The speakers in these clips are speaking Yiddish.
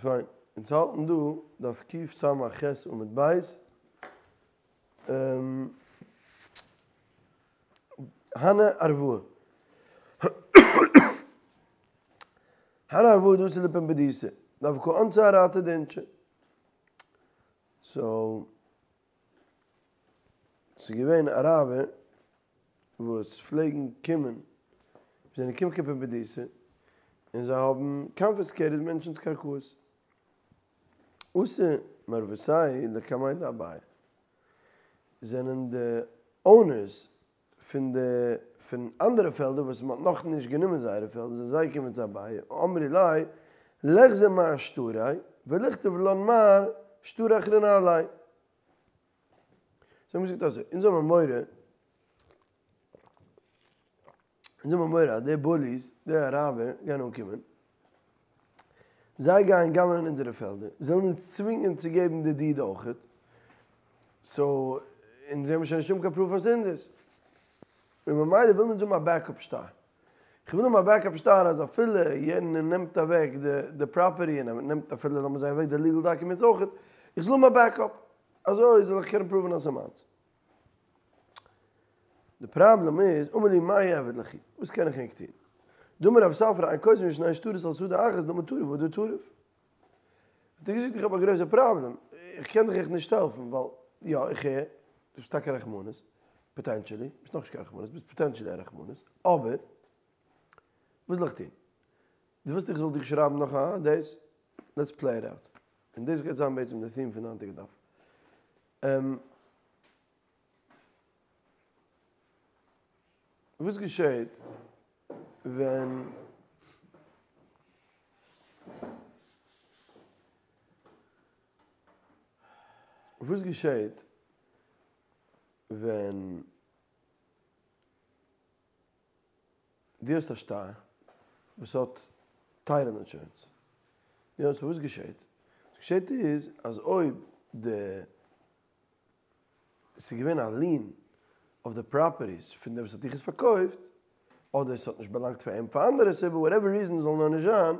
פיין, אונז האלטן דא דף קס"ח עמוד ב', הני ערבאי. הני ערבאי דאתו לפומבדיתא, דהוו קא אונסי ארעתא דאינשי. סאו, ס'איז געווען אראבער וואס פלעגן קומען, זיי זענען געקומען קיין פומבדיתא, און זיי האבן קאנפיסקעיטעד מענטשנ'ס קרקעות. אתו מרוותייהו לקמיה דאביי, זענען די אונערס פון די פון אנדערע פעלדער וואס מען האט נאכנישט גענומען זייערע פעלדער זענען זיי געקומען צו אביי, אמרי ליה, ליחזי מר שטריה, וליכתוב לן מר שטרא אחרינא עליה. זיי האבן געזאגט אזוי, אונז האבן מורא, אונז האבן מורא אז די בוליס, די אראבער גייען אנקומען, זיי גייען גנב'נען אונזערע פעלדער, זיי וועלן אונז צווינגען צו געבן די דיד אויכעט, סאו אונז וועלן שוין נישט האבן קיין פרוף אז ס'איז אונזערס, און ממילא ווילן אונז האבן א בעקאפ שטר. כ'וויל האבן א בעקאפ שטר אז אפילו יענער נעמט אוועק די פראפערטי און ער נעמט אפילו לאמיר זאגן אוועק די ליגעל דאקומענטס אויכעט, איך זאל האבן א בעקאפ, אזוי זאל איך קענען פראווען אז ס'איז מיינס. די פראבלעם איז, אמר להו מאי איעביד לכו, וואס קען איך ענק טון? דאמר רב ספרא אין כותבין שני שטרות על שדה אחת דלמא טריף והדר טריף. האט ער געזאגט איך האב א גרויסע פראבלעם, איך קען דיך עכט נישט העלפן, ווייל יא איך הער, דו ביסט טאקע א רחמנות, פאטענטשעלי, ביסט נאכנישט קיין רחמנות, ביסט פאטענטשעלי א רחמנות, אבער וואס זאל איך טון? דו ווילסט איך זאל דיך שרייבן נאך א דאס? לעטס פלעי איט אוט. און דאס גייט זיין בעצם די theme פון די היינטיגע דף. וואס געשעהט ווען וואס געשעהט ווען דו האסט א שטר וואס האט טייטל אינשורענס? יא, סאו וואס געשעהט? וואס געשעהט איז אז אויב די ס'איז געווען א לין אויף די פראפערטיס פון דער וואס האט דיך עס פארקויפט, אדער עס האט נישט באלאנגט פאר אים פאר אנדערע סיבה, וואטעווער ריזען זאל נאר נישט זיין,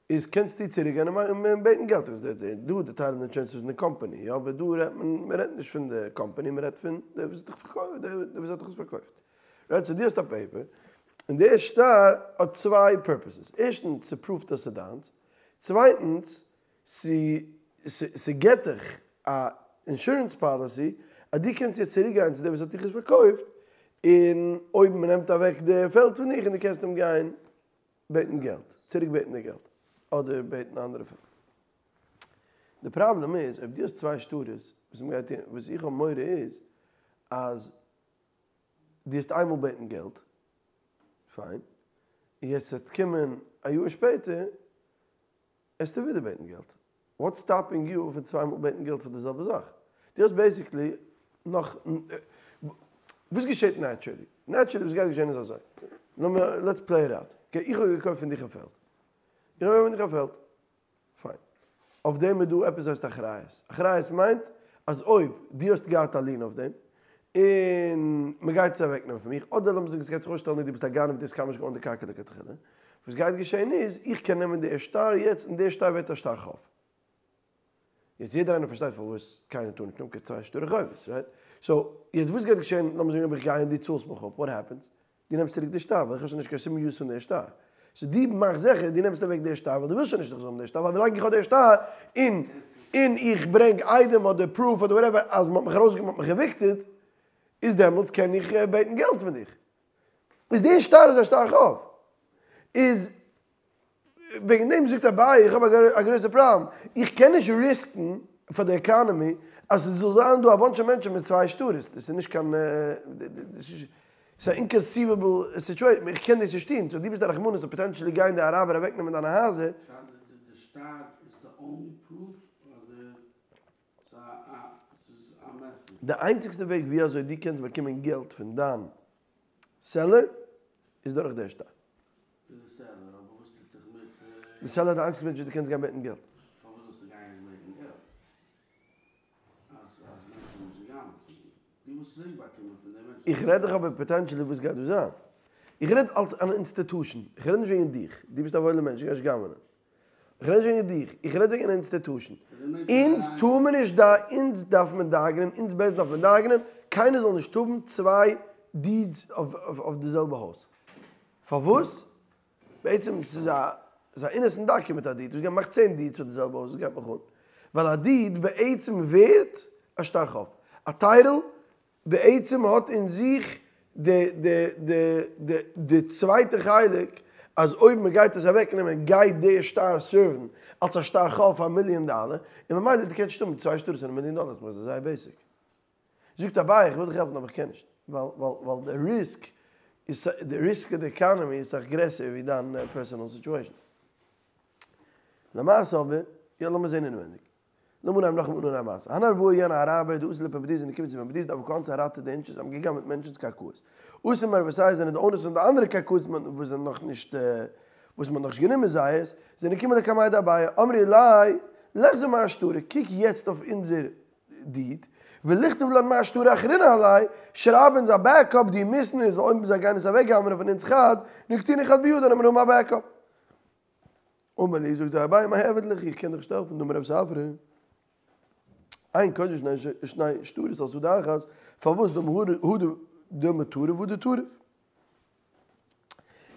איז קענסטו צוריק גיין און בעטן געלט. דא די טייטל אינשורענס איז פון די קאמפאני, יא, אבער דא רעדט מען, מען רעדט נישט פון די קאמפאני, מען רעדט פון דער וואס האט דיך פארקויפט, דער וואס האט דיך עס פארקויפט. רייט, סאו דו האסט א פעיפער, און דער שטר האט צוויי פורפעסעס, ערשטנס, ס'פרואווט אז ס'איז דיינס, צווייטנס, ס'געט דיך א אינשורענס פאליסי אז דו קענסט יעצט צוריק גיין צו דער וואס האט דיך עס פארקויפט, און אויב מ'נעמט אוועק די פעלד פון דיך און דו קענסט אים גיין בעטן געלט, צוריק בעטן די געלט, אדער בעטן א אנדערע פעלד. די פראבלעם איז אויב דו האסט צוויי שטרות, וואס מ'גייט טון, וואס איך האב מורא איז אז דו האסט איינמאל בעטן געלט, פיין, און יעצט וועט קומען א יאר שפעטער, עסטו ווידער בעטן געלט. וואטס סטאפינג יו פון צוויי מאל בעטן געלט פאר די זעלבע זאך? דו האסט בעיסיקלי נאך וואס געשעט נעטשורלי? נעטשורלי וואס גייט געשען איז אזוי, לאמיר לעטס פלעי איט אוט, אקעי איך האב געקויפט פון דיך א פעלד, איך האב געקויפט פון דיך א פעלד, פיין, אויף דעם איז דא עפעס הייסט אחריות, אחריות מיינט אז אויב דו האסט געהאט א לין אויף דעם, און מען גייט עס אוועק נעמען פון מיך, אדער לאמיר זאגן עס גייט זיך אויסשטעלן אז דו ביסט א גנב דו האסט קיינמאל נישט געאונט די קרקע לכתחילה, וואס גייט געשען איז, איך קען נעמען די שטר יעצט און די שטר ווערט א שטר חוב. יעצט יעדער איינער פארשטייט פארוואס קיינער טאר נישט האבן קיין צוויי שטרי חובות, רייט? סאו, יעצט וואס גייט געשען, לאמיר זאגן אויב איך גיי און דו צאלסט מיך אפ, וואט העפענס? דו נעמסט צוריק די שטר, ווייל איך האב שוין נישט קיין שום יוז פון די שטר. סאו דו מאכסט זיכער דו נעמסט אוועק די שטר ווייל דו ווילסט שוין נישט איך זאל האבן די שטר, ווייל ווילאנג איך האב די שטר און און איך ברענג עדים אדער פרוף אדער וואטעווער אז מ'האט מיך ארויסגעווארפן מ'האט מיך עוויקטעד, איז דעמאלטס קען איך בעטן געלט פון דיך. איז די שטר איז א שטר חוב. איז וועגן דעם זאגט אביי איך האב א גרויסע פראבלעם, איך קען נישט ריסקן פאר די עקאנעמי אז ס'זאל זיין דא א באנטש מענטשן מיט צוויי שטרות, דאס איז נישט קיין, ס'איז א אינקאנסיוועבל סיטואשען, איך קען דאס נישט טון, סאו דו ביסט א רחמנות אז פאטענטשעלי גייען די אראבער אוועקנעמען דיינע הייזער. די שטר איז די אנלי פרוף אדער ס'איז א מעטהעד? די איינציגסטע וועג ווי אזוי דו קענסט באקומען געלט פון דיין סעלער איז דורך די שטר. פון די סעלער, אבער וואס טוט זיך מיט. די סעלער איז די איינציגסטע מענטש וואס דו קענסט גיין בעטן געלט. פארוואס זאלסטו גיין יעצט בעטן געלט? אז אז מענטשן האבן נישט גע'גנב'ט פון דיר. דו ווילסט צוריק באקומען פון די מענטשן. איך רעד דאך אבער פאטענטשעלי וואס גייט דא זיין. איך רעד אלס אן אינסטיטושען. איך רעד נישט וועגן דיך. דו ביסט א וואוילער מענטש, דו גייסט נישט גנב'נען. איך רעד נישט וועגן דיך, איך רעד וועגן institution. אונז טאר מען נישט דא, אונז דארף מען דאגה'נען, אונז בית דין דארף מען דאגה'נען, קיינער זאל נישט האבן צוויי deeds אויף די זעלבע הויז. פארוואס? בעצם ס'איז א ס'איז א innocent document א deed, וואס גייט מאך 10 deeds פאר די זעלבע הויז, וואס גייט מיך אן? ווייל א deed בעצם ווערט א שטר חוב. א title בעצם האט אין זיך די די די די די צווייטע חלק אז אויב מען גייט עס אוועק נעמען גייט די שטר serve ן אלס א שטר חוב פאר א מיליאן דאלער, און ממילא דו קענסט נישט האבן צוויי שטרות פון א מיליאן דאלער, דאס איז זייער basic. זאגט אביי איך וויל דיך העלפן אבער איך קען נישט, ווייל ווייל ווייל די risk איז די risk אוו די economy איז סאך גרעסער ווי דיין personal situation. למעשה אבער, יא לאמיר זען אינעווענדיג. לאמיר אנהייבן נאכאמאל אן א מעשה. הנן ערבאי יענע אראבער די אסור לפומבדיתא זענען געקומען צו פומבדיתא דהוו קאנסי אראטע די אינטשעס האבן געגנב'ט מענטשנ'ס קרקעות. אתו מערבותייהו זענען די owners פון די אנדערע קרקעות וואס זענען נאך נישט וואס מ'האט נאך נישט גענומען זייערס, זענען געקומען לקמיה דאביי אמרי ליה ליחזי מר שטרא קוק יעצט אויף אונזער deed, וליכתוב לן מר שטרא אחרינא עליה, שרייב אונז א backup דאי מיתנא זאל אויב זיי גייען עס אוועקגנב'נען פון אונז חד, נקטינהו חד בידן און מיר האבן א backup. אמר להו זאגט זיי אביי מאי אעביד לכו איך קען דיך נישט העלפן דאמר רב ספרא אין כותבין שני שטרות על שדה אחת פארוואס דלמא טריף והדר טריף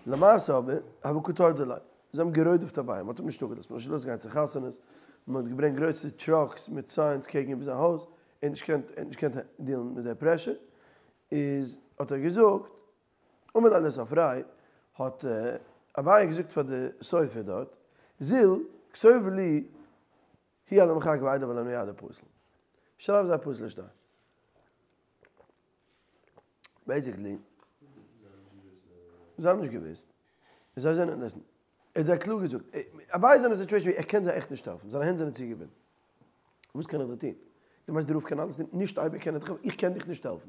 למעשה אבער הוו קא טרדי ליה זיי האבן גערודפ'ט אביי מען האט אים נישט אפגעלאזט מען האט נישט געלאזט גיין צו חתונות מען האט געברענגט גרויסע trucks מיט signs קעגן איבער זיין הויז ער האט נישט געקענט ער האט נישט געקענט deal ן מיט די pressure איז האט ער געזאגט אמר ליה לספריה האט אביי געזאגט פאר די סופר דארט, זיל כתוב להו הוא על המחק ועדיו על הנייר דפסול. שרייב זיי פסול'ע שטר. Basically, זיי האבן נישט געוואוסט, און זיי זענען, listen, ער האט זיי קלאר געזאגט, אביי איז אין א situation ווי ער קען זיי עכט נישט העלפן, זיינע הענט זענען צוגעבינדן. וואס קען איך דיר טון? דו מיינסט די רב קען אלעס טון? נישט אייביג קען ער דיך העלפן, איך קען דיך נישט העלפן.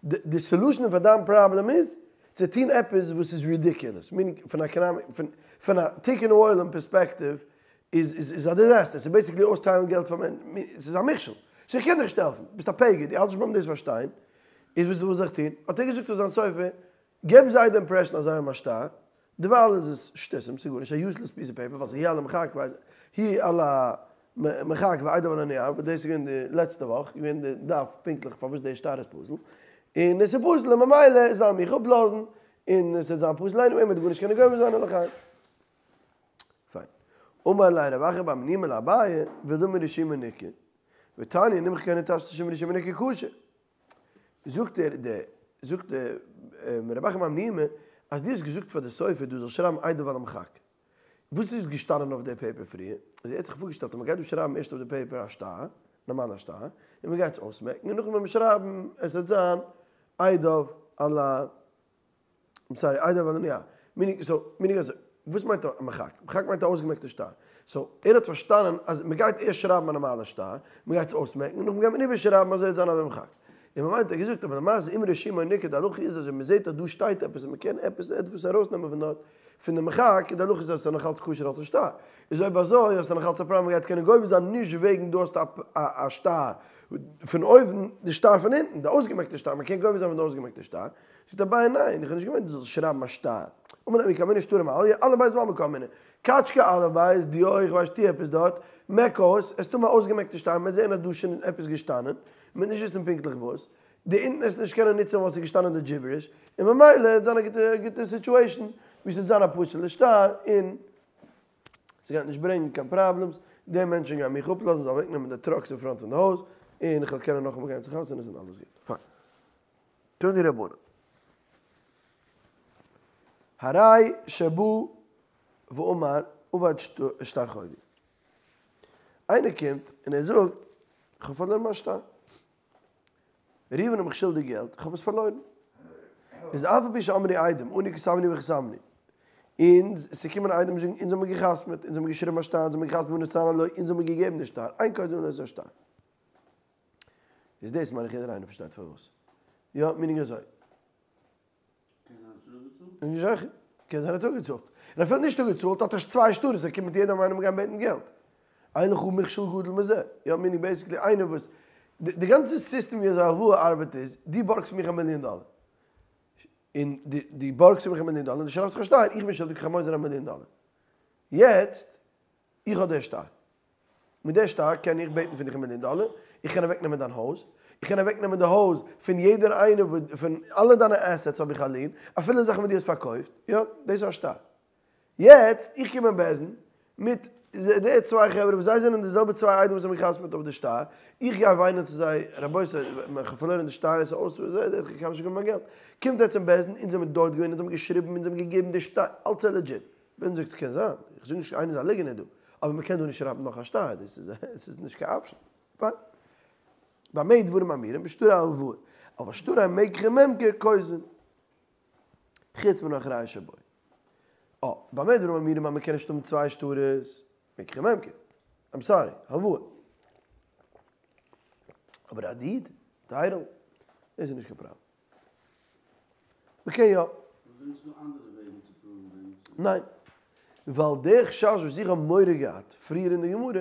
די solution פאר דיין פראבלעם איז צו טון עפעס וואס איז ridiculous, meaning פון א economic, פון א תיקון העולם perspective איז איז א disaster, ס'איז basically אויסטיילן געלט פאר מענטשן, ס'איז א מכשול. So איך קען דיך נישט העלפן, ביסט א פגר, דו האלטסט נישט ביים דאס פארשטיין, איז וואס זאל איך טון? האט ער געזאגט פאר זיין סופר, געב זיי די impression אז זיי האבן א שטר, דערווייל איז עס שטותים, ס'איז גארנישט, א useless piece of paper, ווייל ס'איז הוא על המחק הוא על המחק ועדיו על הנייר, וואס דאס איז געווען די לעצטע וואך, געווען די דף פונקטליך פארוואס די שטר איז פסול, און עס איז פסול און ממילא זאל מיך אפלאזן, און עס וועט זיין פסול anyway, מ'וועט גארנישט קענען גובה זיין און לחיים. פיין. אמר ליה רב אחא בר מניומי לאביי, ודלמא רישומו ניכר, ותניא נמחק או נטשטש אם רישומו ניכר כשר. זאגט ער די זאגט די רב אחא בר מניומי אז דו האסט געזאגט פאר די סופר דו זאלסט שרייבן עדיו על המחק וואס איז געשטאנען אויף די paper פריער אז ער האט זיך פארגעשטעלט אז מען גייט דא שרייבן ערשט אויף די paper א שטר נארמאלע שטר און מען גייט עס אויסמעקן און נאכדעם וועט מען שרייבן עס וועט זיין עדיו על ה sorry, עדיו על הנייר. Meaning, so, meaning אזוי, וואס מיינט א מחק? מחק מיינט א אויסגעמעקטע שטר. So, ער האט פארשטאנען אז מען גייט ערשט שרייבן א נארמאלע שטר, מען גייט עס אויסמעקן, און נאכדעם גייט מען איבערשרייבן אזוי וועט זיין א מחק. און ממילא האט ער געזאגט, אבער למעשה אם רישומו ניכר, די הלכה איז אז ווען מען זעט אז דא שטייט עפעס און מען קען עפעס עטוואס ארויסנעמען פון דארט, פון די מחק, די הלכה איז אז עס איז נאך אלץ כשר אלס א שטר. איז אויב אזוי האסטו נאך אלץ א פראבלעם, מען גייט קענען גובה זיין נישט וועגן דו האסט א שטר פון אויבן, די שטר פון אונטן, די אויסגעמעקטע שטר, מען קען גובה זיין פון די אויסגעמעקטע שטר. זאגט אביי ניין, איך האב נישט געמיינט דו זאלסט שרייבן א שטר. אמר ליה מי קאמינא שטרא מעליא, אלף בית בעלמא קאמינא. קאטשקע אלף בית, דיו, איך ווייס טו עפעס דארט, מעק אויס, עס טו מיר אויסגעמעקטע שטר, מ'וועט זען אז דא איז שוין עפעס געשטאנען, מ'וועט נישט וויסן פונקטליך וואס, די אונטן עס נישט קענען נוצן ווייל ס'איז געשטאנען די gibberish, און ממילא וועט זיין א גוטע גוטע situation ווי ס'וועט זיין א פסול'ע שטר און ס'גייט נישט ברענגען קיין problems, די מענטשן גייען מיך אפלאזן, זיי אוועקנעמען די trucks אין front פון די הויז, און איך וועל קענען נאכאמאל גיין צו חתונות און אלעס גוט. פיין. תנו רבנן. הרי שבא ואמר אבד שטר חובי. איינער קומט און ער זאגט, איך האב פארלוירן מיין שטר. ראובן האט מיך שולדיג געלט, איך האב עס פארלוירן. איז אף על פי שאמרו עדים, אנו כתבנו וחתמנו. אונז, עס איז געקומען עדים זאגן, אונז האבן געחתמעט, אונז האבן געשריבן א שטר, אונז האבן געחתמעט ונתנו לו, אונז האבן געגעבן די שטר, אין כותבין אותו שטר. איז דאס מיין איך יעדער איינער פארשטייט פארוואס. יא, meaning אזוי. קען זיין ער האט אפגעצאלט? נישט זיכער. קען זיין ער האט אפגעצאלט. און אפילו נישט אפגעצאלט האט ער צוויי שטרות, ער קומט מיט יעדעם איינעם גיין בעטן געלט. אין לך מכשול גדול מזה. יא, meaning basically איינער וואס, די גאנצע סיסטעם ווי אזוי הלוואה ארבעט איז, דו בארגסט מיך א מיליאן דאלער. און דו בארגסט מיך א מיליאן דאלער און דו שרייבסט זיך א שטר, איך בין שולדיג חמור זיין א מיליאן דאלער. יעצט. איך האב די שטר. מיט די שטר קען איך בעטן פון דיך א מיליאן דאלער, איך קען אוועקנעמען דיין הויז, איך קען אוועקנעמען די הויז פון יעדער איינער, פון אלע דיינע assets האב איך א lien, אפילו זאכן וואס דו האסט פארקויפט, יא, דאס איז א שטר. יעצט, איך קום אין בית דין מיט די צוויי חברה וואס זיי זענען די זעלבע צוויי עדים וואס האבן געחתמעט אויף די שטר, איך גיי וויינען צו זיי, רבותי, איך האב פארלוירן די שטר, עס איז אויס, איך קען נישט באקומען מיין געלט. קומט עטס אין בית דין, אונז זעמיר דארט געווען, אונז האבן געשריבן, אונז האבן געגעבן די שטר, אלץ איז legit. בית דין זאגט ס'קען זיין, איך זאג נישט איינער איז א ליגענער דא, אבער מ'קען דא נישט שרייבן נאך א שטר, דאס איז עס איז נישט קיין option. פיין. במה דברים אמורים בשטרי הלוואה, אבל שטרי מקח וממכר כוזבין. חוץ מן האחריות שבו. אה, במה דברים אמורים אז מ'קען נישט האבן צוויי שטרות, מקח וממכר. I'm sorry, הלוואה. אבער א deed, title, דאס איז נישט קיין פראבלעם. מ'קען יא. ניין. ווייל די חשש וואס איך האב מורא געהאט פריער אין די גמרא,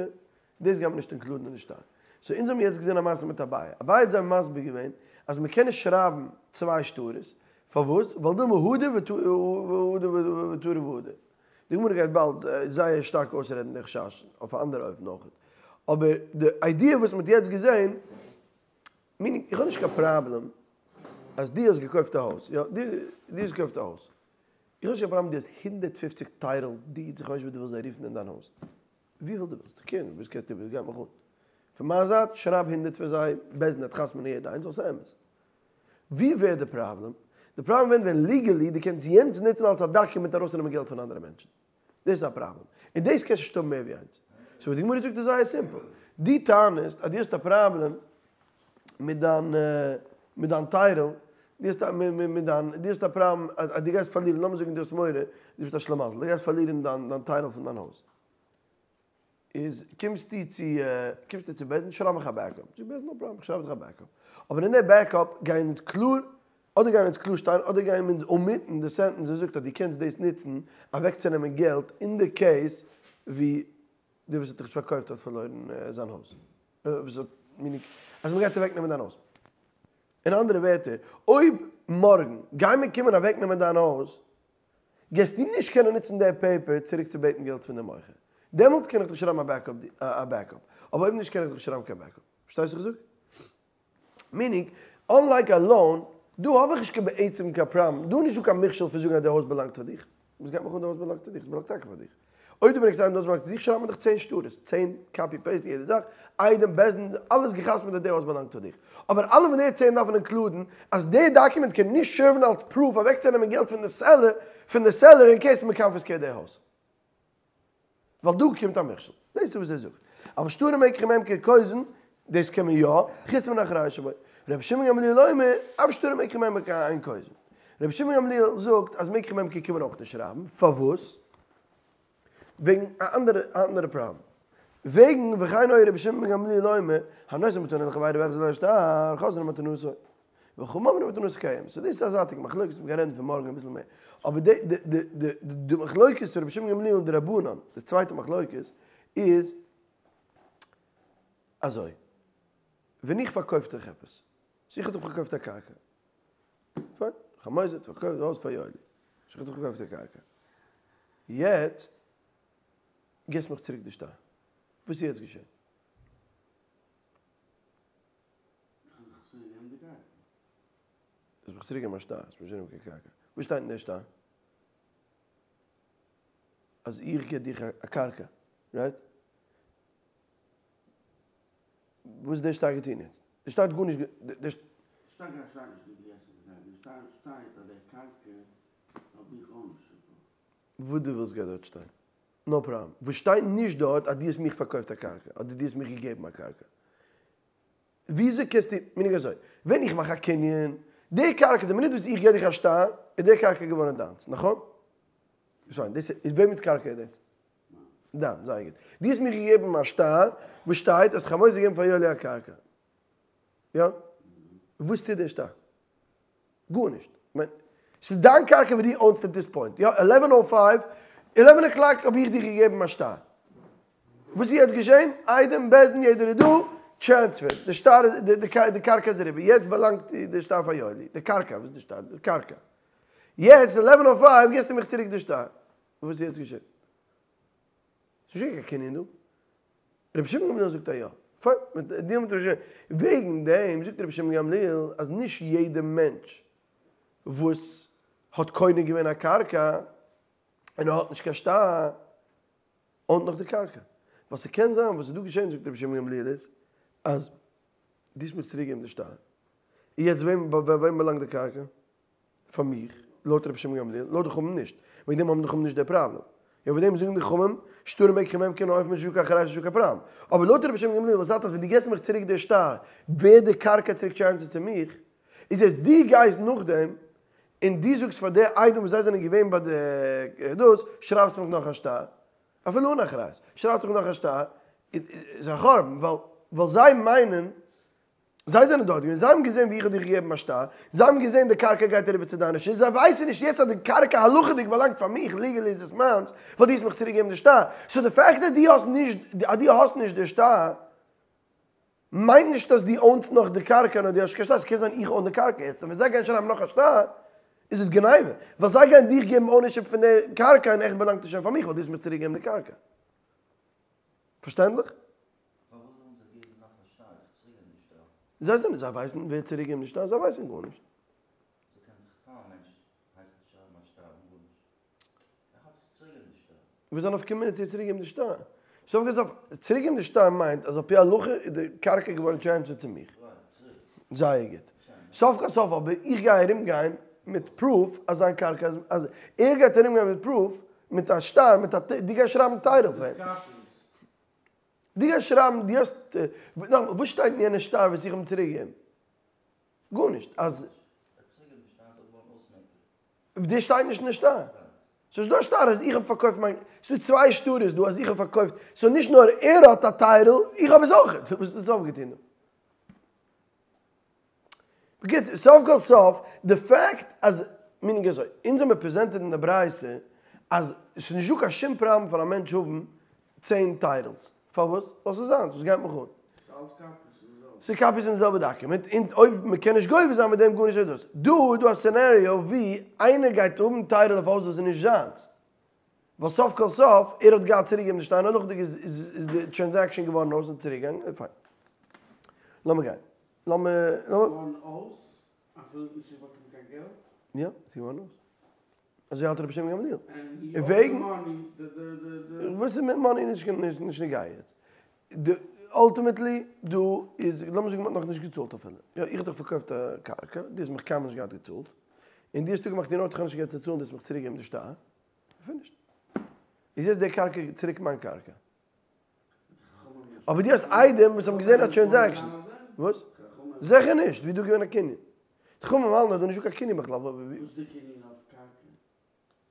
דאס גייט מען נישט include ן אין די שטר. so אונז האבן יעצט געזען א מעשה מיט אביי. אביי האט זיי מסביר געווען אז מ'קען נישט שרייבן צוויי שטרות. פארוואס? ווייל דילמא הדר והדר וטרי והדר. די גמרא גייט באלד זייער שטארק אויסרעדן די חשש אויף א אנדערע אופן אויכעט. אבער די idea וואס מ'האט יעצט געזען, meaning איך האב נישט קיין פראבלעם אז דו האסט געקויפט א הויז, יא, דו האסט געקויפט א הויז. איך האב נישט קיין פראבלעם דו האסט 150 titles, deeds, איך ווייס נישט ווי דו ווילסט זיי רופן אין דיין הויז. וויפיל דו ווילסט, קען, וואס קענסטו, וואס גייט מיך אן. פון מיין זייט, שרייב 100 פון זיי, בית דין וועט חתמ'נען יעדע איינס, ווייל ס'איז אמת. ווי ווערט די פראבלעם? די פראבלעם ווערט ווען legally דו קענסט יענץ נוצן אלס א דאקומענט ארויסצונעמען געלט פון אנדערע מענטשן. דאס איז א פראבלעם. און דאס קענסטו נישט האבן מער ווי איינס. so וואס די גמרא זאגט איז זייער simple. דו טענה'סט אז דו האסט א פראבלעם מיט דיין מיט דיין title, דו האסט א מיט דיין דו האסט א פראבלעם אז דו גייסט פארלירן, לאמיר זאגן דו האסט מורא, דו ביסט א שלמזל, דו גייסט פארלירן דיין דיין title פון דיין הויז. איז קומסטו צו קומסטו צו בית דין, שרייב מיך א backup. זאגט בית דין, no problem, איך שרייב דיך א backup. אבער אין די backup גייען אונז קלאר, אדער גייען אונז קלאר שטיין, אדער גייען אונז omit ן די sentence וואס זאגט אז דו קענסט דאס נוצן אוועקצונעמען געלט אין די case ווי דער וואס האט דיך פארקויפט האט פארלוירן זיין הויז. וואס האט, meaning, אז מ'גייט אוועקנעמען דיין הויז. אין אנדערע ווערטער, אויב מארגן גייען מיר קומען אוועקנעמען דיין הויז, גייסטו נישט קענען נוצן די paper צוריק צו בעטן געלט פון די מוכר. דעמאלטס קען איך דיך שרייבן א backup, א backup. אבער אויב נישט קען איך דיך נישט שרייבן קיין backup. פארשטייסט וואס איך זאג? meaning, unlike א loan, דא האב איך נישט קיין בעצם קיין פראבלעם. דא איז נישטא קיין מכשול פון זאגן אז די הויז באלאנגט פאר דיך. וואס גייט מיך אן די הויז באלאנגט פאר דיך? עס באלאנגט טאקע פאר דיך. אויב דו ברענגסט אריין די הויז באלאנגט פאר דיך, שרייב מיר דיך 10 שטרות, 10 copy paste יעדע זאך, עדים בית דין, אלעס געחתמעט אז די הויז באלאנגט פאר דיך. אבער אלע פון די 10 דארפן include ן אז די דאקומענט קען נישט serve ן אלס proof אוועקצונעמען געלט פון די seller, פון די seller אין case מען confiscate די הויז. ווייל דא קומט א מכשול. דאס איז וואס ער זאגט. אבל שטרי מקח וממכר כוזבין, דאס קען מען יא, חוץ מן האחריות שבו. רבי שמעון גמליאל אומר, אף שטרי מקח וממכר אין כוזבין. רבי שמעון גמליאל זאגט אז מקח וממכר קען מען אויך נישט שרייבן. פארוואס? וועגן א אנדערע א אנדערע פראבלעם. וועגן וכן היה רבי שמעון גמליאל אומר, הנותן מתנה לחבירו והחזיר לו השטר, חוזרין מתנתו. וחכמים אומרים מתנתו קיימת. so דאס איז א זייטיגע מחלוקת, מ'קען רעדן פון מארגן אביסל מער. אבער די די די די די מחלוקת פון רבי שמעון גמליאל און די רבנן, די צווייטע מחלוקת, איז אזוי. ווען איך פארקויף דיך עפעס, so איך האב דיך פארקויפט א קרקע. פיין, חמוז האט פארקויפט די הויז פאר יואלי. so איך האב דיך פארקויפט די קרקע. יעצט גיבסט מיך צוריק די שטר. וואס איז יעצט געשען? דו האסט מיך צוריק געגעבן א שטר, האסט מיר נישט גענומען קיין קרקע. וואס שטייט אין די שטר? אז איך גיב דיך א קרקע, right? וואס האט די שטר געטון יעצט? די שטר האט גארנישט די שטר גייט שטייט נישט די געסט מיט די קרקע, די שטר שטייט אז די קרקע האב איך ownership אויף. וואס דו ווילסט גייט דארט שטיין. no problem. וואס שטייט נישט דארט אז דו האסט מיך פארקויפט א קרקע, אדער דו האסט מיך געגעבן א קרקע. וויאזוי קענסטו, meaning אזוי, ווען איך מאך א קנין, די קרקע, די מינוט וואס איך גיב דיך א שטר, איז די קרקע געווארן דיינס, נכון? שוין, דאס איז, וועמענס קרקע איז דאס? דיין, זייער גוט. דו האסט מיר געגעבן א שטר, וואס שטייט אז חמוז האט געגעבן פאר יואלי א קרקע. יא? וואס טוט דער שטר? גארנישט. כ'מיין, ס'איז דיין קרקע וואס דו own סט at this point. יא, eleven o five, eleven o'clock האב איך דיר געגעבן א שטר. וואס איז יעצט געשען? עדים, בית דין, יעדער איז דא, transfer. די שטר איז, די קרקע איז אריבער. יעצט באלאנגט די שטר פאר יואלי. די קרקע, וואס איז די שטר? די קרקע. יעצט eleven o five גיבסטו מיך צוריק די שטר. וואס איז יעצט געשען? ס'איז נישט געווען קיין קנין דא. רבי שמעון גמליאל זאגט אז יא. פיין, מיט דעם האט רבי שמעון. וועגן דעם זאגט רבי שמעון גמליאל אז נישט יעדע מענטש וואס האט קונה געווען א קרקע און ער האט נישט קיין שטר, own ט נאך די קרקע. ווייל ס'קען זיין וואס איז דא געשען זאגט רבי שמעון גמליאל איז אז דו האסט מיר צוריקגעגעבן די שטר, און יעצט וועם ביי וועם באלאנגט די קרקע? פאר מיך, לויט רבי שמעון גמליאל, לויט די חכמים נישט. וועגן דעם האבן די חכמים נישט די פראבלעם. יא וועגן דעם זאגן די חכמים, שטרי מקח וממכר נאר אויב נישטא קיין אחריות נישטא קיין פראבלעם. אבער לויט רבי שמעון גמליאל וואס האלט אז ווען דו געבסט מיך צוריק די שטר ווערט די קרקע צוריק transfer צו מיך, איז יעצט דו גייסט נאכדעם און דו זאגסט פאר די עדים וואס זיי זענען געווען ביי די דאס, שרייבסט מיך נאך א שטר, אפילו אן אחריות, שרייבסט מיך נאך א שטר, איז א חורבן, ווייל זיי מיינען, זיי זענען דארט געווען, זיי האבן געזען ווי איך האב דיך געגעבן א שטר, זיי האבן געזען די קרקע גייט אריבער צו דיין רשות, זיי ווייסן נישט יעצט אז די קרקע הלכה'דיג באלאנגט פאר מיך, legally איז עס מיינס, ווייל דו האסט מיך צוריק געגעבן די שטר, so די fact אז דו האסט נישט, אז דו האסט נישט די שטר, מיינט נישט אז דו own סט נאך די קרקע נאר דו האסט נישט קיין שטר, ס'קען זיין איך own די קרקע יעצט, און ווען זיי גייען שרייבן נאך א שטר איז עס גניבה, ווייל זיי גייען דיך געבן ownership פון די קרקע און עכט באלאנגט עס שוין פאר מיך ווייל דו האסט מיר צוריק געגעבן די קרקע. פארשטענדליך? פארוואס זאלן זיי געבן נאך א שטר? איך צוריק געבן די שטר. זיי זענען זיי ווייסן ווער צוריק געבן די שטר? זיי ווייסן גארנישט. זיי קענען דאך סתם א מענטש הייסן שרייבן א שטר אן גארנישט. ער האט דאך צוריק געבן די שטר. וואס איז א נפקא מינה צו צוריק געבן די שטר? סוף כל סוף, צוריק געבן די שטר מיינט אז על פי הלכה איז די קרקע געווארן transferred צו מיך. זייער גוט. סוף כל סוף אבער איך גיי ארום גיין מיט proof אז זיין קרקע איז, אז ער גייט ארום גיין מיט proof, מיט א שטר, מיט א, דו גייסט שרייבן title פאר אים. דו גייסט שרייבן, דו האסט, נאכאמאל, וואס שטייט אין יענע שטר וואס איך האב אים צוריק געגעבן? גארנישט. אז. דאס שטייט נישט אין די שטר. ס'איז דא א שטר אז איך האב פארקויפט מיין, ס'איז דא צוויי שטרות דא אז איך האב פארקויפט, so נישט נאר ער האט א title, איך האב עס אויך. וואס האט עס אויפגעטון דא? בקיצור, סוף כל סוף, די fact אז, meaning אזוי, אונז האמיר presented אין די ברייתא אז ס'איז נישטא קיין שום פראבלעם פאר א מענטש האבן 10 titles. פארוואס? ווייל ס'איז זיינס, וואס גייט מיך אן? ס'איז copies פון די זעלבע document, און אויב מ'קען נישט גובה זיין מיט דעם גארנישט איז דאס. דא איז דא א scenario ווי איינער גייט האבן title אויף א הויז וואס איז נישט זיינס. ווייל סוף כל סוף ער האט געהאט צוריקגעגעבן די שטיין, הלכה'דיג איז די transaction געווארן אויס און צוריקגעגאנגען, פיין. לאמיר גיין. לאמיר. געווארן אויס? אפילו נישט באקומען קיין געלט? יא, ס'איז געווארן אויס. אזוי האלט רבי שמעון גמליאל. און וועגן. וואס איז מיט money נישט נישט נוגע יעצט. די ultimately דא איז, לאמיר זאגן מ'האט נאכנישט געצאלט אפילו. יא, איך האב דיך פארקויפט א קרקע, דו האסט מיך קיינמאל נישט געהאט געצאלט. און דו האסט אפגעמאכט אין ארט איך האב נישט געהאט צו צאלן, דו האסט מיך צוריקגעגעבן די שטר. finished. איז יעצט די קרקע צוריק מיין קרקע. אבער דו האסט עדים וואס האבן געזען א transaction. וואס? זיכער נישט, ווי דא געווען א קנין. די חכמים האלטן אז דא נישטא קיין קנין בכלל. וואס איז די קנין אויף קרקע?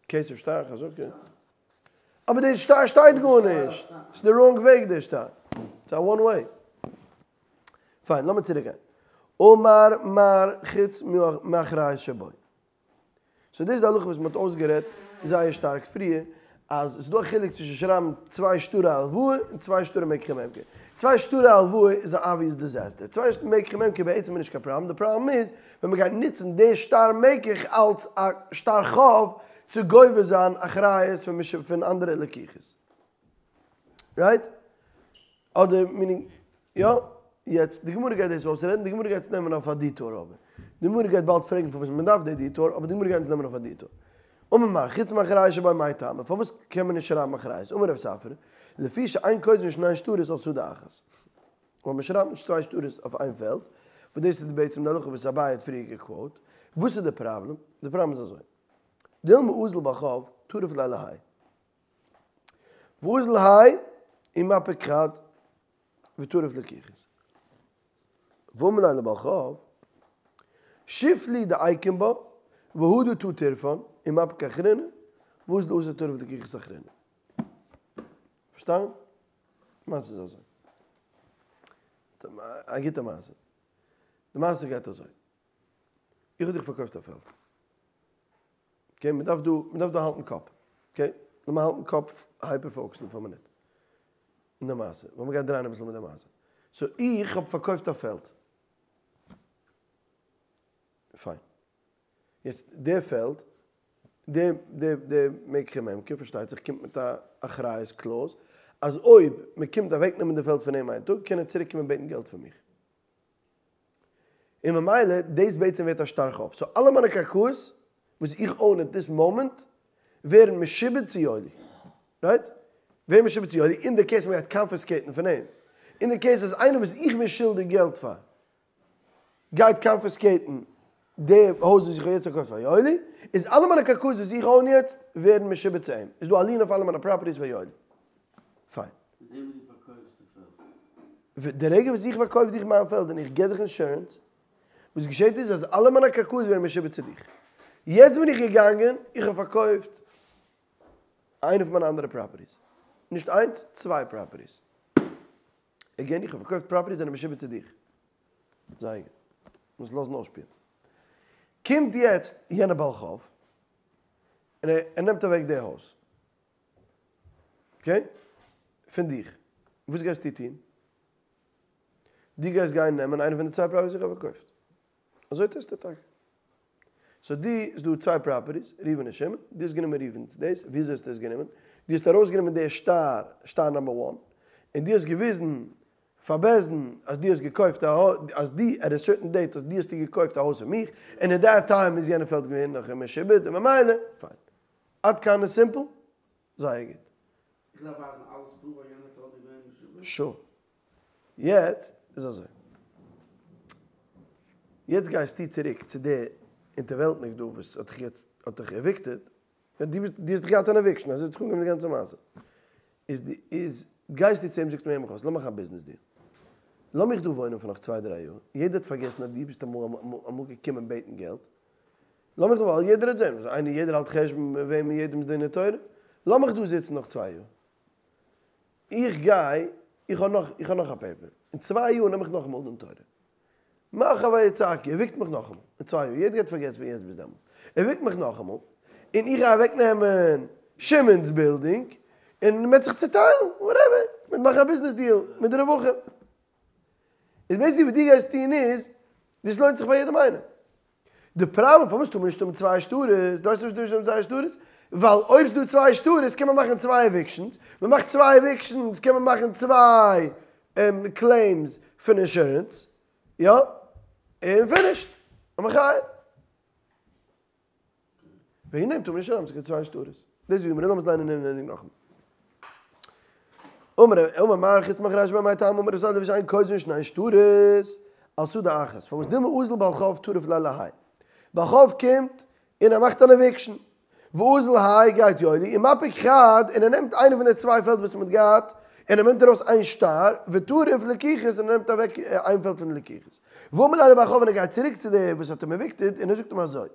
כסף שטר חזקה. אבער די שטר שטייט גארנישט. ס'איז די wrong וועג די שטר. ס'איז א one way. פיין, לאמיר צוריק גיין. אמר מר חוץ מאחריות שבו. so דאס איז די הלכה וואס מען האט אויסגערעדט זייער שטארק פריער, אז עס איז דא א חילוק צווישן שרייבן צוויי שטרי הלוואה און צוויי שטרי מקח וממכר. צוויי שטרי הלוואה איז א obvious disaster. צוויי מקח וממכר בעצם איז נישט קיין פראבלעם, די פראבלעם איז ווען מען גייט נוצן די שטר מקח אלץ א שטר חוב צו גובה זיין אחריות פון אנדערע לקוחות. right? אדער meaning, יא, יעצט די גמרא גייט דאס אויסרעדן, די גמרא גייט עס נעמען אויף א detour אבער. די גמרא גייט באלד פרעגן פארוואס מען דארף די detour, אבער די גמרא גייט אונז נעמען אויף א detour. אמר מר, חוץ מאחריות שבו מאי טעמא, פארוואס קען מען נישט שרייבן אחריות? אמר רב ספרא, לפי שאין כותבין שני שטרות על שדה אחת. ווייל מען שרייבט נישט צוויי שטרות אויף איין פעלד, וואס דאס איז בעצם די הלכה וואס אביי האט פריער גע quote. וואס איז די פראבלעם? די פראבלעם איז אזוי. דילמא אזיל בעל חוב טריף ליה להאי. ואזיל האי ומפיק חד וטריף לקיחות. ואמר ליה לבעל חוב, שיף לי דאיקום בה והדר תא טירפן ומפיק אחרינא ואזיל אתי טריף לקיחות אחרינא. פארשטאנען? מעשה איז אזוי. א גוטע מעשה. די מעשה גייט אזוי. איך האב דיך פארקויפט א פעלד. okay, מען דארף דא, מען דארף דא האלטן קאפ. okay? לאמיר האלטן קאפ, hyper focus ן פאר א מינוט. אין די מעשה. ווייל מען גייט דרייען אביסל מיט די מעשה. so איך האב פארקויפט א פעלד. פיין. יעצט די פעלד, די די די מקח וממכר פארשטייט זיך קומט מיט א אחריות clause. אז אויב מען קומט אוועקנעמען די פעלד פון אים איין טאג קען ער צוריק קומען בעטן געלט פון מיך. און ממילא דאס בעצם ווערט א שטר חוב. So אלע מיינע קרקעות וואס איך own at this moment ווערן משועבד צו יואלי. Right? ווערן משועבד צו יואלי אין די case מען גייט confiscate ן פון אים. אין די case אז איינער וואס איך בין שולדיג געלט פאר גייט confiscate ן די הויז וואס איך האב יעצט פארקויפט פאר יואלי, איז אלע מיינע קרקעות וואס איך own יעצט ווערן משועבד צו אים. איז דא א lien אויף אלע מיינע properties פאר יואלי. פיין. מיט דעם וואס דו פארקויפסט די פעלד. די רגע וואס איך פארקויף דיך מיין פעלד און איך גיב דיך אינשורענס, וואס געשעט איז אז אלע מיינע קרקעות ווערן משועבד צו דיך. יעצט בין איך געגאנגען, איך האב פארקויפט איינע פון מיינע אנדערע properties. נישט איינס, צוויי properties. Again, איך האב פארקויפט properties זענען משועבד צו דיך. זייער גוט. מוז לאזן אויסשפילן. קומט יעצט יענער בעל חוב, און ער נעמט אוועק די הויז. Okay? פון דיך. וואס גייסטו טון? דו גייסט גיין נעמען איינע פון די צוויי properties איך האב פארקויפט. אזוי טוסטו טאקע. So דו, ס'איז דא צוויי properties, ראובן און שמעון, דו האסט גענומען ראובן'ס דאס, וויאזוי האסטו עס גענומען? דו האסט ארויסגענומען די שטר, שטר number one, און דו האסט געוויזן פאר בית דין אז דו האסט געקויפט א הויז, אז דו at a certain date אז דו האסטו געקויפט א הויז פון מיך, און אין that time איז יענע פעלד געווען נאך משועבד, און ממילא, פיין. עד כאן איז simple? זייער גוט. איך דארף ווייזן אלעס proof אז יענע פעלד איז געווען משועבד? Sure. יעצט איז אזוי. יעצט גייסטו צוריק צו די אונטערוועלטניק דא וואס האט דיך יעצט האט דיך evicted. דו ביסט דו האסט דאך געהאט אן eviction אזוי האט זיך אנגעהויבן די גאנצע מעשה. איז די איז גייסטו צו אים זאגסט אים הער מיך אויס לאמיך א ביזנעס deal. לאמיך דא וואוינען פאר נאך צוויי דריי יאר. יעדער האט פארגעסן אז דו ביסט אמאל אמאל געקומען בעטן געלט. לאמיך דא ווייל יעדער האט זען וואס איינער יעדער האלט חשבון וועמען יעדעמ'ס דיני תורה. לאמיך דא זיצן נאך צוויי יאר. איך גיי, איך האב נאך, איך האב נאך א paper. אין צוויי יאר נעם איך נאכאמאל דין תורה. מאך א ויצעקו, evict מיך נאכאמאל. אין צוויי יאר, יעדער גייט פארגעסן פון יעצט ביז דעמאלטס. Evict מיך נאכאמאל, און איך גיי אוועקנעמען שמעון'ס בילדינג, און מ'וועט זיך צוטיילן, whatever. מ'וועט מאכן א ביזנעס deal מיט די רווחים. איז basically וואס דו גייסט טון איז, דאס לוינט זיך פאר יעדעם איינעם. די פראבלעם פארוואס טאר מען נישט האבן צוויי שטרות, דו ווייסט פארוואס מ'טאר נישט האבן צוויי שטרות? ווייל אויב ס'דא צוויי שטרות קען מען מאכן צוויי evictions, מען מאכט צוויי evictions קען מען מאכן צוויי claims פון אינשורענס, יא, און finished, א מחיה. וועגן דעם טאר מען נישט ארייננעמען קיין צוויי שטרות. דאס איז די גמרא, לאמיר עס ליינען אינעווייניג נאכאמאל. אמר אמר מר חוץ מאחר רשב"א מאי טעמא אמר רב סעדיה לפי שאין כותבין שני שטרות על שדה אחת פארוואס דילמא אזיל בעל חוב טריף ליה להאי בעל חוב קומט און ער מאכט אן eviction ואזיל האי גייט יואלי ומפיק חד און ער נעמט איינע פון די צוויי פעלד וואס מען האט געהאט און ער נעמט ארויס איין שטר וטריף לקיחות און ער נעמט אוועק איין פעלד פון די לקיחות ואמר ליה לבעל חוב און ער גייט צוריק צו די וואס האט אים evicted און ער זאגט אים אזוי.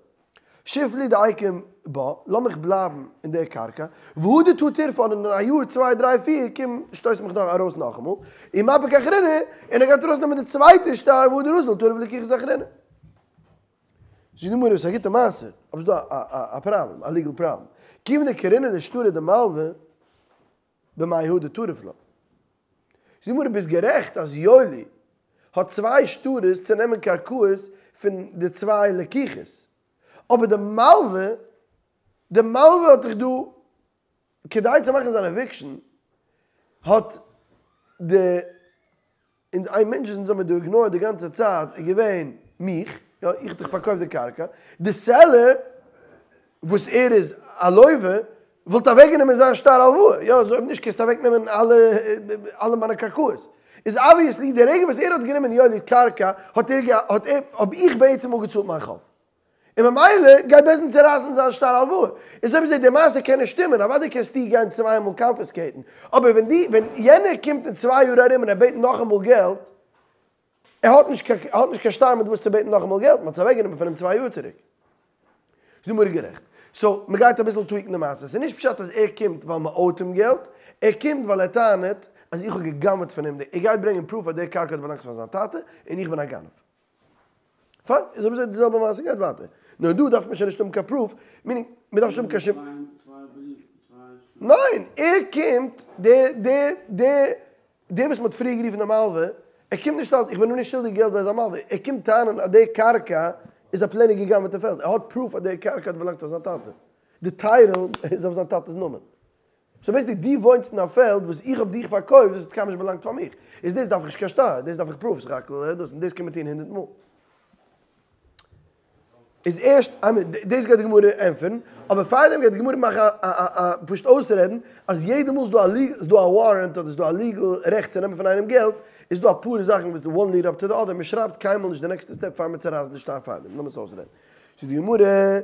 שיב לי דאיקום בה, לאמיך בלייבן אין דער קרקע, והדר תא טירפן און אין א יאר צוויי דריי פיר קום שטויס מיך נאך ארויס נאכאמאל, ומפיק אחרינא, און ער גייט ארויסנעמען די צווייטע שטר והדר אזיל טריף לקיחות אחרינא. זאגט די גמרא, ס'איז א גוטע מעשה, אבער ס'איז דא א פראבלעם, א legal problem, כיוון דקרינא לשטרא דמלווה, במאי הדר טריף לה. זאגט די גמרא ביסט גערעכט אז יואלי האט צוויי שטרות צו נעמען קרקעות פון די צוויי לקיחות, אבער די מלווה, די מלווה האט דאך דא, כדי צו מאכן זיין eviction האט די און איין מענטש וואס אונז האמיר דא ignored די גאנצע צייט איז געווען מיך, יא, איך האב דיך פארקויפט די קרקע, די seller וואס ער איז א לווה וואלט אוועקגענומען זיין שטר הלוואה, יא, אזוי אויב נישט קענסטו אוועקנעמען אלע אלע מיינע קרקעות. איז obviously די רגע וואס ער האט גענומען יואלי קרקע האט ער האט ער האב איך בעצם אפגעצאלט מיין חוב. און ממילא גייט בית דין צורייסן זיין שטר הלוואה. איז אויב אזוי די מעשה קען נישט שטימען, אוודאי קענסטו גיין צוויי מאל confiscate ן, אבער ווען די ווען יענער קומט אין צוויי יאר ארום און ער בעט נאכאמאל געלט, ער האט נישט קיין ער האט נישט קיין שטר מיט וואס צו בעטן נאכאמאל געלט, מען האט עס אוועקגענומען פון אים צוויי יאר צוריק. איז די גמרא גערעכט. So, מען גייט אביסל tweak ן די מעשה. ס'איז נישט פשט אז ער קומט ווייל מען owe ט אים געלט, ער קומט ווייל ער טענה'ט אז איך האב גע'גנב'ט פון אים די, ער גייט ברענגען proof אז די קרקע האט באלאנגט פאר זיין טאטע און איך בין א גנב. פיין, איז אויב אזוי די זעלבע מעשה גייט ווייטער. נאר דא דארף מען שוין נישט האבן קיין proof, meaning מען דארף נישט האבן קיין שום. ניין, ער קומט, דער דער דער דער וואס מען האט פריער גערופן די מלווה, ער קומט נישט אלס איך בין אים נישט שולדיג געלט ווייל ער איז א מלווה, ער קומט טענה'ן אז די קרקע איז א plain גע'גנב'עטע פעלד, ער האט proof אז די קרקע האט באלאנגט פאר זיין טאטע, די title איז אויף זיין טאטע'ס נאמען. סאו בעיסיקלי דו וואוינסט אין א פעלד וואס איך האב דיך פארקויפט וואס האט קיינמאל נישט באלאנגט פאר מיך, איז דאס דארף איך נישט קיין שטר, דאס דארף איך proof, סך הכל דאס, און דאס קען מען טון הונדערט מאל. איז ערשט, איי מין, דאס גייט די גמרא ענטפערן, אבער פארדעם גייט די גמרא מאכן א א א פשוט אויסרעדן אז יעדע מאל ס'דא א ליגעל, ס'דא א ווארענט אדער ס'דא א ליגעל רעכט צו נעמען פון איינעם געלט, איז דא אפאר זאכן וואס one lead up to the other, מ'שרייבט קיינמאל נישט די נעקסטע step פאר מ'צורייסט די שטר פארדעם, לאמיר עס אויסרעדן. זאגט די גמרא,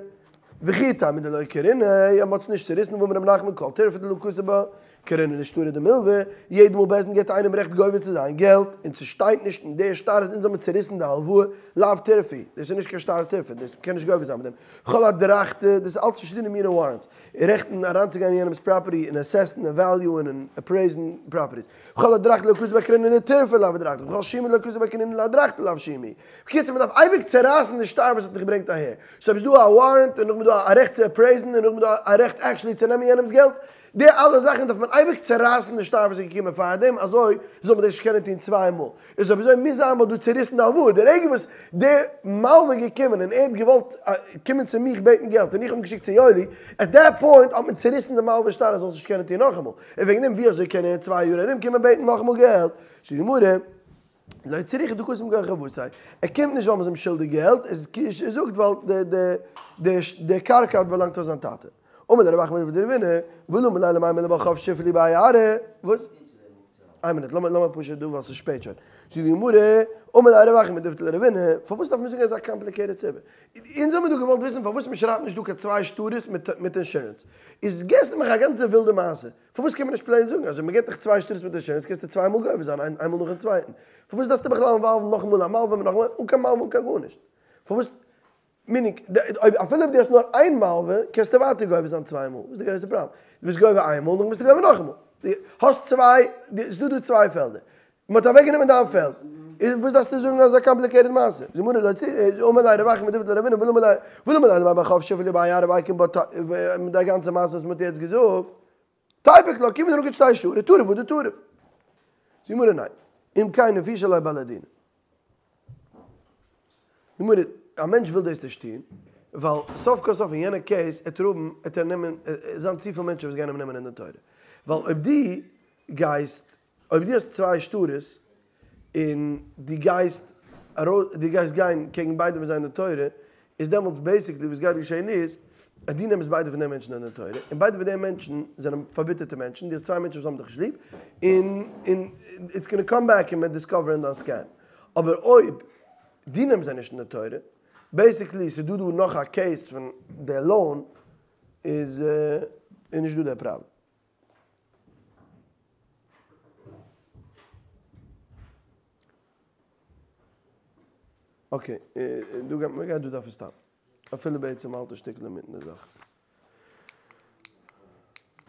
וכי תימא דלא קרינא, יא מ'האט עס נישט צוריסן והאמר רב נחמן כל טירפא דלא כתב בה, קרינא לשטרא דמלווה, יעדע מאל בית דין געבט איינעם רעכט גובה צו זיין געלט, און ס'שטייט נישט אין די שטר אז אונז האבן צוריסן די הלוואה, לאו טירפא, דאס איז נישט קיין שטר טירפא, דאס מ'קען נישט גובה זיין מיט דעם, כל אדרכתא, דאס איז אלץ פארשידענע מיני ווארענטס, רעכטן אריינצוגיין אין יענעמ'ס פראפערטי און assess ן און value ען און appraise ן פראפערטיס, וכל אדרכתא דלא כתב בה קרינא לטירפא לאו אדרכתא, וכל שומא דלא כתב בה קרינא לאדרכתא לאו שומא. בקיצור מ'דארף אייביג צערייסן די שטר וואס האט דיך געברענגט אהער. סאו אויב איז דא א ווארענט און נאכדעם איז דא א רעכט צו appraise ן און נאכדעם איז דא א רעכט actually צו נעמען יענעמ'ס געלט, די אלע זאכן דארף מען אייביג צערייסן די שטר וואס איז געקומען פארדעם אזוי זאל מען דאס נישט קענען טון צוויי מאל. איז אויב אזוי מוז זיין מ'האט דא צעריסן די הלוואה, די רגע וואס די מלווה איז געקומען און ער האט געוואלט קומען צו מיך בעטן געלט און איך האב אים געשיקט צו יואלי, at that point האט מען צעריסן די מלווה שטר ער זאל עס נישט קענען טון נאכאמאל. און וועגן דעם ווי אזוי קען ער אין צוויי יאר ארום קומען בעטן נאכאמאל געלט? זאגט די גמרא. לא צריכא דקאתי מכח חובתיה, ער קומט נישט ווייל מ'איז אים שולדיג געלט, ער זאגט ווייל די קרקע האט באלאנגט פאר זיין טאטע. אמר ליה רב אחא לרבינא, ולמה ליה למימר לבעל חוב שפלי בהאי ארעא, וואס? איין מינוט, לאמיר פשוט דא ווייל ס'איז שפעט שוין. זאגט די גמרא, אמר ליה רב אחא מדיפתי לרבינא, פארוואס דארף מען זאגן אזא complicated סיבה? אונז האבן דא געוואלט וויסן פארוואס מ'שרייבט נישט דא קיין צוויי שטרות מיט אינשורענס. איז געסטו מיך א גאנצע ווילדע מעשה. פארוואס קען מען נישט plain זאגן אז אויב מ'געט דיך צוויי שטרות מיט אינשורענס קענסטו צוויי מאל גובה זיין איינמאל נאכן צווייטן? פארוואס דארפסטו בכלל involve ן נאכאמאל א מלווה מיט נאכאמאל אן קיין מלווה אן קיין גארנישט? פארוואס meaning אויב אפילו אויב דו האסט נאר איין מלווה קענסטו ווייטער גובה זיין צוויי מאל וואס איז די גרויסע פראבלעם? דו ביסט גובה איין מאל נאכדעם ביסטו גובה נאכאמאל דו האסט צוויי ס'איז דא דא צוויי פעלדער מען האט אוועק גענומען דיין פעלד, איז וואס דארפסטו זאגן אזא complicated מעשה? זאגט די גמרא לא צריכא, אמר ליה רב אחא מדיפתי לרבינא ולמה ליה ולמה ליה לבעל חוב שפלי בהאי ארעא ואוקים בה מיט די גאנצע מעשה וואס מען האט יעצט געזאגט, תיפוק לה כיון דנקט שתי שטרי טריף הוא דטריף. זאגט די גמרא ניין, אם כן נפישי ליה בעלי דינא. די גמרא, א מענטש וויל דאס נישט טון, ווייל סוף כל סוף אין יענע case עט ער האבן, עט ער נעמען, זיין צופיל מענטשן וואס גייען אים נעמען אין דין תורה. ווייל אויב דו גייסט אויב דו האסט צוויי שטרות און דו גייסט ארויס דו גייסט גיין קעגן ביידע פון זיי אין די תורה, איז דעמאלטס basically וואס גייט געשען איז אז דו נעמסט ביידע פון די מענטשן אין די תורה, און ביידע פון די מענטשן זענען פארביטערטע מענטשן, דו האסט צוויי מענטשן וואס האבן דיך נישט ליב, און און it's gonna come back און מ'וועט discover ן דיין scam. אבער אויב דו נעמסט זיי נישט אין די תורה, basically ס'איז דא דא נאך א case פון די loan, איז איז נישט דא די פראבלעם. okay, דא גייט, מ'גייט דא דארפן stop ן. אפילו בעצם האלט א שטיקל אינמיטן די זאך.